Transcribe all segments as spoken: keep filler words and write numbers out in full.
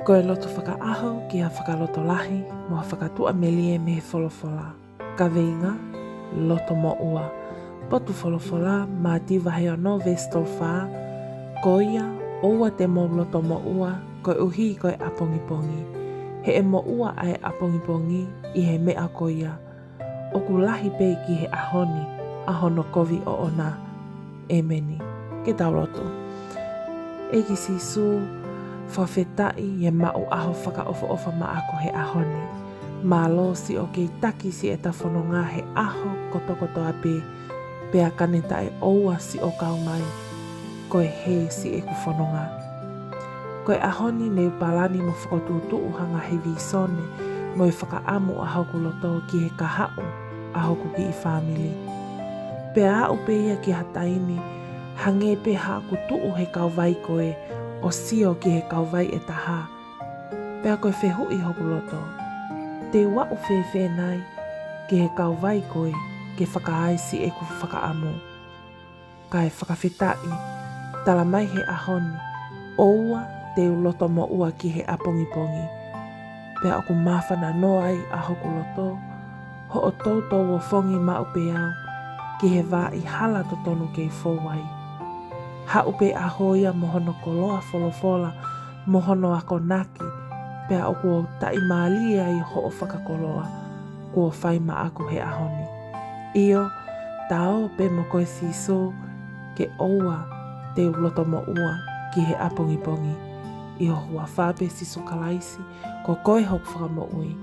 Ko e lotu fakaʻaho ki ha fakalotolahi mo ha fakatuʻamelie mei he folofola. Kaveinga: Loto Moʻua. Potu folofola: Mātiu vahe ono veesi tolu fā. Ko ia, ʻoua te mou loto moʻua, koeʻuhi ko e ʻapongipongi. He ʻe moʻua ʻa e ʻapongipongi ʻi he meʻa ko ia. ʻOku lahi pē ki he ʻaho ni ʻa hono kovi ʻoʻona. ʻĒmeni. Ke tau lotu. ʻEiki Sīsū, fakafetaʻi ʻi he maʻu ʻaho fakaʻofoʻofa maʻaku he ʻaho ni. Mālō siʻo kei taki siʻeta fononga he ʻaho kotokotoa pē, pea ka ne taʻeʻoua siʻo kau mai, ko e hē siʻeku fononga. Ko e ʻaho ni ne u palani mo fokotuʻutuʻu ha ngaahi vīsone mo e fakaʻamu ʻa hoku loto ki he kahaʻu ʻa hoku kiʻi fāmili. Pea aʻu pē ia ki ha taimi, hangē pē haʻaku tuʻu he kauvai ko ē ʻo sio ki he kauvai ʻe taha. Pea ko e fehuʻi hoku loto: Te u aʻu fēfē nai ki he kauvai ko ē ke fakaai siʻeku fakaʻamu? Kae fakafetaʻi, tala mai he ʻaho ni, ʻoua te u loto moʻua ki he ʻapongipongi. Pea ʻoku māfana noa ai ʻa hoku loto, hoʻo toutou ofongi maʻu pē au ki he vā ʻi hala totonu ke u fou ai. Haʻu pē ʻaho ia mo hono koloa folofola, mo hono akonaki, pea ʻoku ou taʻimālie ai hoʻo fakakoloa kuo fai maʻaku he ʻaho ni. ʻIo, ta ō pē mo koe Sīsū, ke ʻoua te u loto moʻua ki he ʻapongipongi. ʻI ho huafa pē Sīsū Kalaisi, ko koe hoku Fakamoʻui.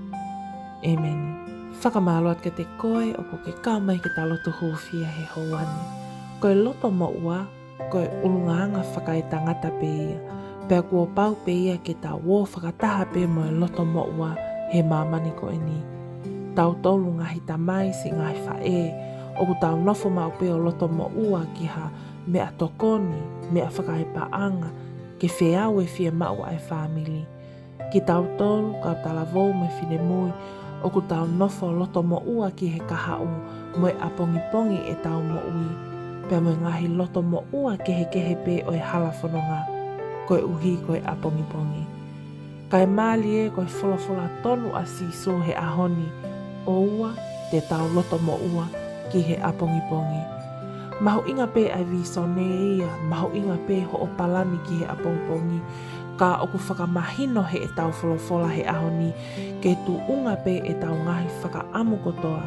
ʻĒmeni. Fakamālō atu kiate koe ʻoku ke kau mai ke ta lotu hūfia he houa ni. Ko e loto moʻua, ko e ʻulungaanga fakaetangata pē ia. Pea kuo pau pē ia ke ta ō fakataha pē mo e loto moʻua he māmani ko eni. Tautolu ngaahi tamai, siʻi ngaahi faʻē, ʻoku tau nofo maʻu pē ʻo loto moʻua ki ha meʻatokoni, meʻa fakaepaʻanga, ke feau e fiemaʻu ʻa e fāmili. Kitautolu kau talavou mo e finemui, ʻoku tau nofo loto moʻua ki he kahaʻu mo e ʻapongipongi ʻetau moʻui, pea mo e ngaahi loto moʻua kehekehe pē ʻo e hala fononga, koeʻuhi ko e ʻapongipongi. Kae mālie ko e folofola tonu ʻa Sīsū he ʻaho ni, ʻoua te tau loto moʻua ki he ʻapongipongi. Mahuʻinga pē ʻa e vīsone ia, mahuʻinga pē hoʻo palani ki he ʻapongipongi, ka ʻoku fakamahino heʻetau folofola he ʻaho ni, ke tuʻunga pē ʻetau ngaahi fakaʻamu kotoa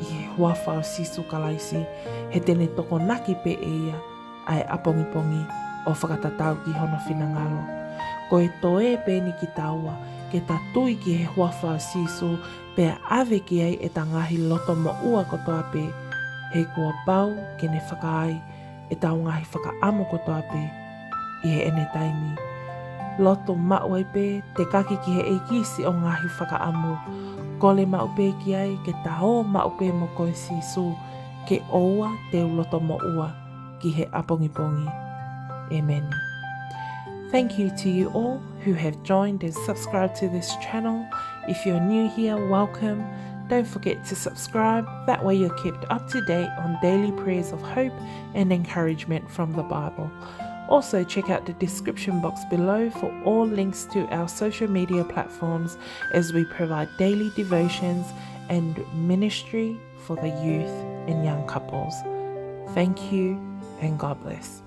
ʻi he huafa ʻo Sīsū Kalaisi, he te ne tokonaki pē ʻe ia ʻa e ʻapongipongi ʻo fakatatau ki hono finangalo. Ko e toe pē eni kitaua ke ta tui ki he huafa ʻo Sīsū, pea ʻave ki ai ʻeta ngaahi loto moʻua kotoa pē, he kuo pau ke ne fakaai ʻetau ngaahi fakaʻamu kotoa pē ʻi heʻene taimi. Lotu maʻu ai pē, tekaki ki he ʻEiki siʻo ngaahi fakaʻamu. Kole maʻu pē ki ai ke ta ō maʻu pē mo koe Sīsū, ke ʻoua te u loto moʻua ki he ʻapongipongi. ʻĒmeni. Thank you to you all who have joined and subscribed to this channel. If you're new here, welcome. Don't forget to subscribe. That way you're kept up to date on daily prayers of hope and encouragement from the Bible. Also, check out the description box below for all links to our social media platforms as we provide daily devotions and ministry for the youth and young couples. Thank you and God bless.